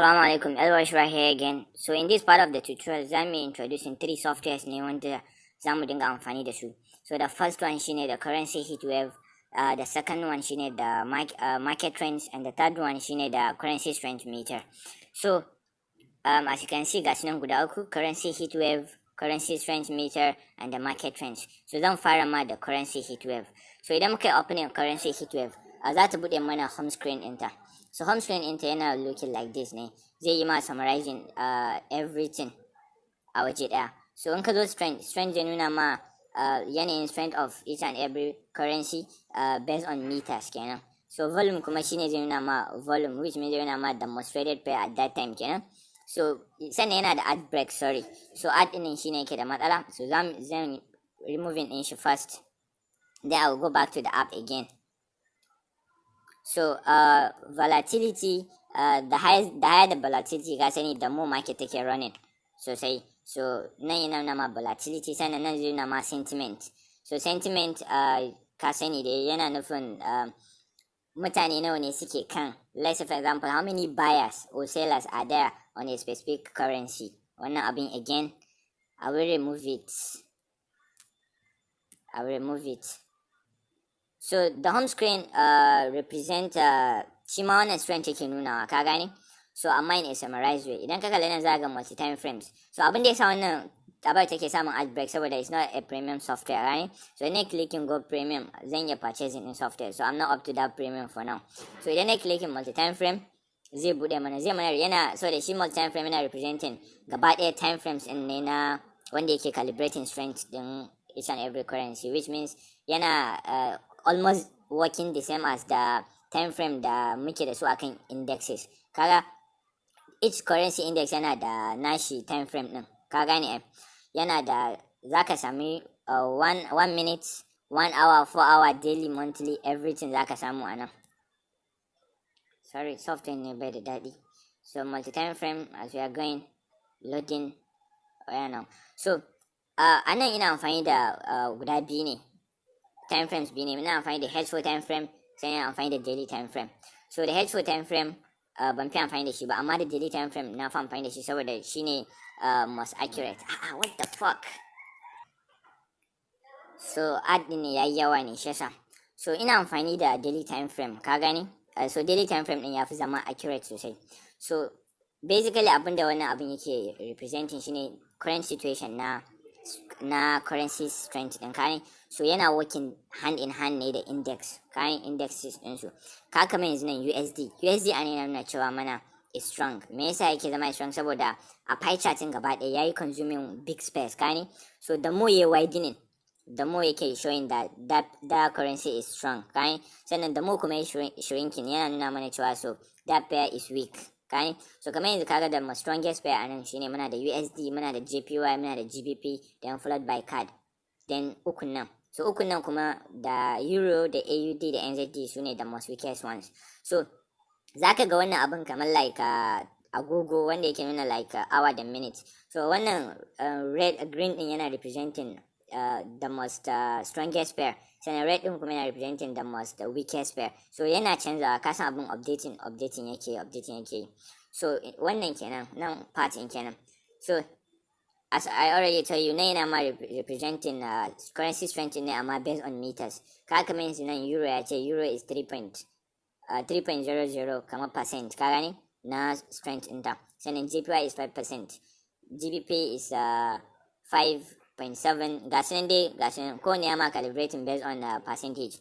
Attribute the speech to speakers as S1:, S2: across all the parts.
S1: Assalamu alaikum, Elwash here again. So in this part of the tutorial, za mu introducing three softwares ne wanda za mu dinga amfani da su. So the first one shine the currency heat wave, the second one shine the market trends, and the third one shine the currency strength meter. So as you can see, ga su nan guda uku: currency heat wave, currency strength meter, and the market trends. So zan fara ma da currency heat wave. So idan muka yi opening currency heat wave, za ta buɗe mana home screen ɗinta. So home screen ɗinta yana looking like this ne. Zai yi ma summarizing everything a waje ɗaya. So in ka zo strength, strength zai nuna ma yanayin strength of each and every currency based on meters kenan. So volume kuma shine zai nuna ma volume, which means zai nuna ma demonstrated pair at that time kenan. So sannan yana da ad break, sorry. So ad ɗin shine yake da matsala. So zan removing ɗin shi first. Then I will go back to the app again. So volatility, the higher the volatility, ka sani, the more market take running sosai. So nan yana nuna ma volatility, sannan nan zai nuna ma sentiment. So sentiment, ka sani da yana nufin mutane nawa ne suke kan, let's say, for example, how many buyers or sellers are there on a specific currency. Wannan abin again, I will remove it. I will remove it. So the home screen represent shi ma wannan strength yake nunawa, ka gane? So amma in a summarized way. Idan ka kalli nan, za ga multi time frames. So abin da yasa wannan abar take samun ad break, saboda it's not a premium software, right? So idan na clicking go premium, zan iya purchasing in software. So I'm not up to that premium for now. So idan na clicking multi time frame, zai bude mana, zai mana yana so da shi multi time frame yana representing gaba ɗaya time frames ɗin ne na wanda yake calibrating strength din each and every currency, which means yana almost working the same as the time frame da muke da su akan indexes. Kaga each currency index yana da nashi time frame din, ka gane ai? Yana da zaka sami one minute, 1 hour, 4 hour, daily, monthly, everything zaka samu a nan. Sorry, software ne bai da daɗi. So multi time frame, as we are going, loading. Oh, yeah, now. So a nan ina amfani da guda biyu ne, time frames biyu ne. Ina amfani da H4 time frame, sai ina amfani da daily time frame. So da H4 time frame ban fi amfani da shi ba, amma da daily time frame na fi amfani da shi saboda shine most accurate. Ah, what the fuck? So ad din ne yayi yawa ne shi yasa. So ina amfani da daily time frame, ka gane? So daily time frame din ya fi zama accurate sosai. So basically, abin da wannan abin yake representing shine current situation na currency strength din, ka. So yana working hand in hand ne da index, kayan indexes din su. Ka kamar yanzu nan USD, USD an yana nuna cewa mana is strong. Me yasa yake zama strong? Saboda a pie chart din gaba ɗaya yayi consuming big space, ka ne. So the more yayi widening, the more yake showing that currency is strong, ka ne. Sannan the more kuma yayi shrinking, yana nuna mana cewa so that pair is weak, ka ne. So kamar yanzu kaga the most strongest pair anan shine muna da USD, muna da JPY, muna da GBP, then followed by CAD, then ukun nan. So ukun nan kuma da euro, da AUD, da NZD, su ne the most weakest ones. So zaka ga wannan abin kamar like agogo wanda yake nuna like hour da minute. So wannan red, green din yana representing the most strongest pair, sannan red din kuma yana representing the most weakest pair. So yana canzawa, ka san abin updating, updating yake, updating yake. So wannan kenan, nan part in kenan. So as I already tell you, na yana ma representing currency strength ne, amma based on meters. Ka kamar yanzu nan euro, ya ce euro is 3 point 3.00 kamar percent, ka gane, na strength ɗinta. Sannan JPY is 5%, GBP is 5.7. Ga su nan dai, ga su nan, kowane ya ma calibrating based on percentage.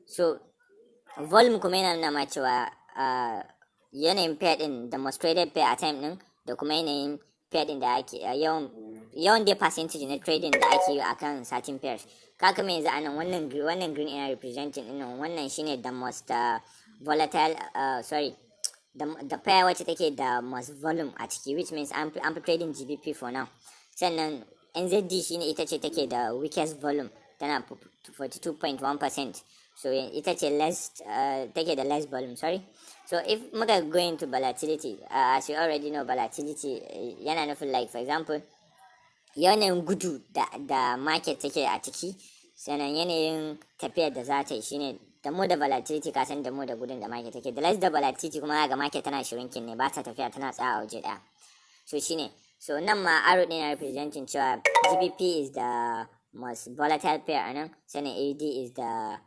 S1: So volume kuma yana nuna ma cewa yanayin pair din, demonstrated pair a time din, da kuma yanayin pair din da ake yawan yawan dai percentage na trading da ake yi akan certain pairs. Ka kama yanzu anan wannan green ina representing din wannan shine the most volatile, sorry, the pair wacce take da most volume a ciki, which means I'm trading GBP for now. Sannan NZD shine ita ce take da weakest volume, tana 42.1%. So ita ce less, take da less volume, sorry. So if muka go into volatility, as you already know, volatility yana nufin, like, for example, yanayin gudu da market take a ciki, sannan yanayin tafiyar da za ta yi shine Da more da volatility, ka san da more da gudun da market take. The less the volatility kuma, ga market tana shrinking ne, ba ta tafiya, tana tsaya a waje daya. So shine. So nan ma arrow din yana representing cewa GBP is the most volatile pair anan, sannan AUD is the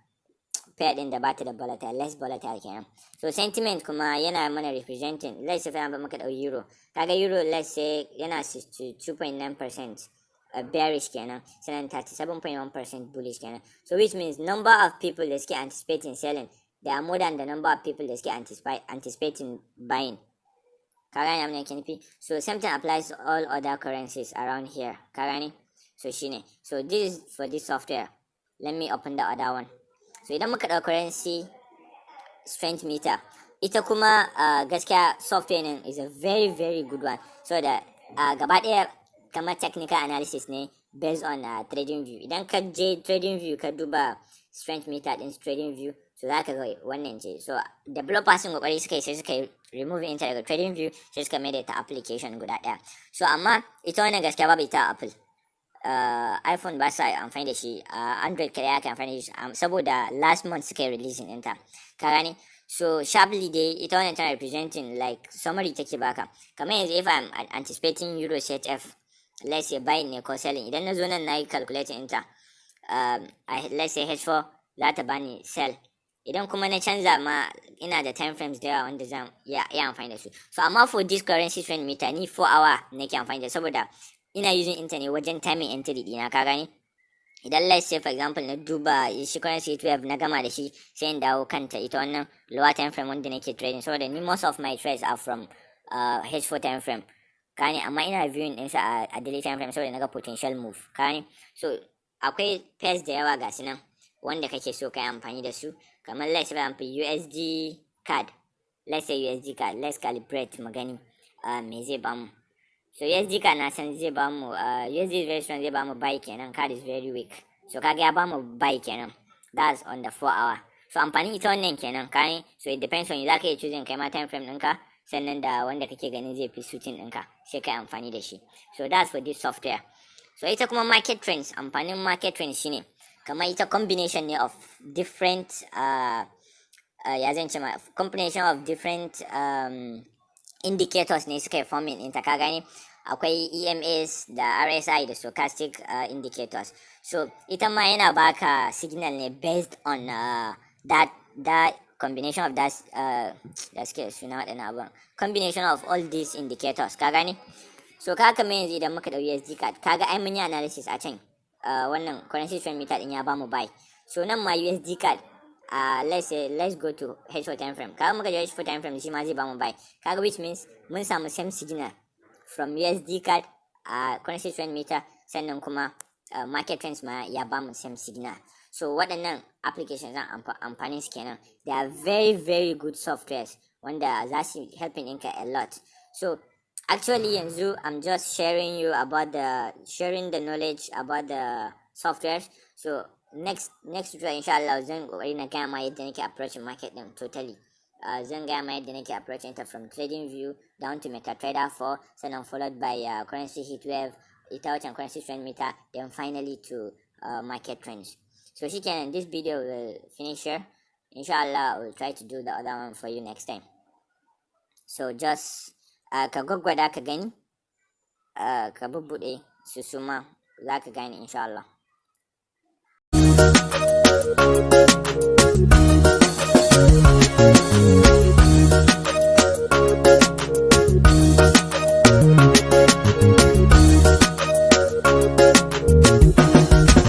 S1: pair din da bata da volatile, less volatile kenan. So sentiment kuma yana mana representing, let's say fa muka dau euro, kaga euro, let's say yana 62.9% bearish kenan, sannan 37.1% bullish kenan. So which means number of people da suke anticipating selling, they are more than the number of people da suke anticipating buying. Ka gane abin da yake nufi? So same thing applies to all other currencies around here, ka gane? So shine. So this is for this software. Let me open the other one. So idan muka ɗau currency strength meter, ita kuma gaskiya software nan is a very very good one, so da gaba ɗaya kamar technical analysis ne based on trading view. Idan ka je trading view, ka duba strength meter din trading view, so za ka ga wannan ce. So developers sun kokari suka yi, sai suka yi remove ita daga trading view, sai suka mai da ita application guda ɗaya. So amma ita wannan gaskiya babu ita a Apple, iPhone ba sa amfani da shi, Android kadai aka amfani da shi, saboda last month suka yi releasing ɗinta, ka gane? So sharply dai, ita wannan tana representing like summary take baka. Kamar yanzu, if I'm anticipating euro CHF, let's say buying ne ko selling, idan na zo nan na yi calculating ɗinta, let's say H4 za ta bani sell. Idan kuma na canza ma, ina da time frames da yawa wanda zan iya amfani da su. So amma for this currency trend meter, ni 4 hour nake amfani da, saboda ina using ita ne wajen timing entry dina, ka gane? Idan, let's say for example, na duba shi currency 12, na gama da shi, sai in dawo kanta ita wannan lower time frame wanda nake trading, saboda ni most of my trades are from H4 time frame, ka gane? Amma ina viewing ɗinsa a daily time frame saboda naga potential move, ka gane? So akwai pairs da yawa, ga su nan, wanda kake so ka yi amfani da su. Kamar let's say for example USD CAD, let's say USD CAD, let's calibrate mu gani me zai bamu. So USD CAD na san zai bamu USD is very strong, zai bamu buy kenan. CAD is very weak, so kaga ya bamu buy kenan. That's on the 4 hour. So amfanin ita wannan kenan, ka gane? So it depends on you. Zaka iya choosing kai ma time frame ɗinka, sannan da wanda kake ganin zai fi suiting ɗinka, sai kai amfani da shi. So that's for this software. So ita kuma market trends, amfanin market trends shine kamar ita combination ne of different ya zan ce ma, combination of different indicators ne suka yi forming ɗinta, ka gane? Akwai EMAs da RSI da stochastic indicators. So ita ma yana baka signal ne based on that combination of that, da suke suna waɗannan abubuwan, combination of all these indicators, ka gane? So ka kamar yanzu idan muka ɗau USD CAD, kaga ai mun yi analysis a can, wannan currency trend meter din ya bamu buy. So nan ma USD CAD, let's say, let's go to H4 time frame. Kaga muka je H4 time frame, shi ma zai bamu buy. Kaga which means mun samu same signal from USD CAD, currency trend meter, sannan kuma market trends ma ya bamu same signal. So waɗannan applications zan amfanin su kenan. They are very very good softwares wanda za su helping ɗinka a lot. So actually yanzu I'm just sharing you about the sharing the knowledge about the softwares. So next tutorial, insha Allah, zan kokari na gaya ma yadda nake approaching market din totally. Zan gaya ma yadda nake approaching ta from trading view down to MetaTrader 4, sannan followed by currency heatwave, ita wancan currency trend meter, then finally to market trends. So shikenan, this video will finish here. Inshallah, I will try to do the other one for you next time. So just ka gwaggwada ka gani, ka bubbuɗe su, suma za ka gane, insha Allah.